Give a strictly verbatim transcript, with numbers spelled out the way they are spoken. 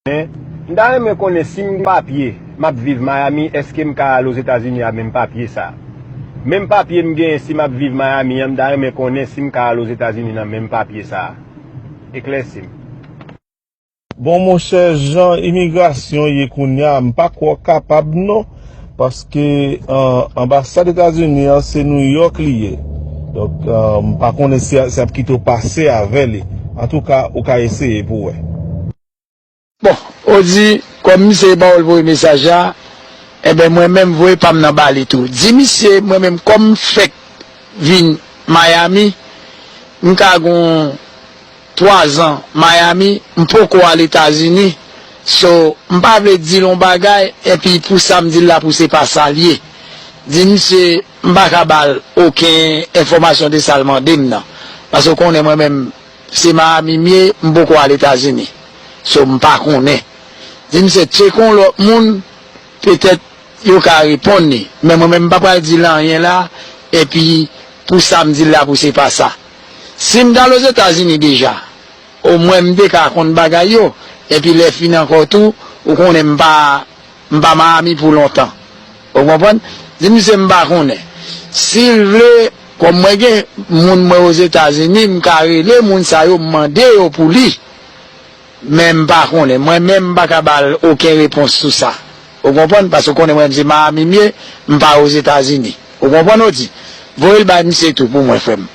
M ta renmen konnen si m gen papye, m ap viv Miami, èske m ka al Ozetazini a menm papye sa a? Menm papye m genyen si m ap viv Miami an, m ta renmen konnen si m ka al Ozetazini nan menm papye sa a. Eklèsi m. Bon, monchè, jan imigrasyon ye kounye a, m pa kwè w kapab non, paske anbasad Etazini an se New York li ye. Donk, m pa konnen si, si y ap kite w pase avè li. Antouka, ou ka eseye pou w wè. Bon, ou di, kòm misye pa w l voye mesaj la, enben mwen menm voye pa m nan ba li tou. Di misye, mwen menm kòm m fèk vin Miami, m ka gen twa zan Miami, m poko al Etazini. So, m pa vle di l yon bagay, epi pou sa m di l la pou se pa sa l ye. Di misye, m pa ka ba l okenn enfòmasyon de sa l mande m nan. Paske w konnen mwen menm, se Miami m ye, m poko al Etazini. So, m pa konnen. Di misye tcheke yon lòt moun, petèt yo ka reponn li. Men mwen menm, m pa pral di l anyen la, epi pou sa m di l la pou se pa sa. Si m t al Ozetazini deja, omwen m te ka konn bagay yo, epi lè fini ankò tou, ou konnen m pa, m pa Miami pou lontan. Ou konprann? Di misye m pa konnen. Si l vle, kòm mwen gen moun mwen Ozetazini, m ka rele moun sa yo, m mande yo pou li. Men m pa konnen. Mwen menm, m pa ka ba l okenn repons sou sa. Ou konprann? Paske w konnen mwen menm se Miami m ye, m pa Ozetazini. Ou konprann, Odi? Voye l bay misye tou pou mwen, frè m.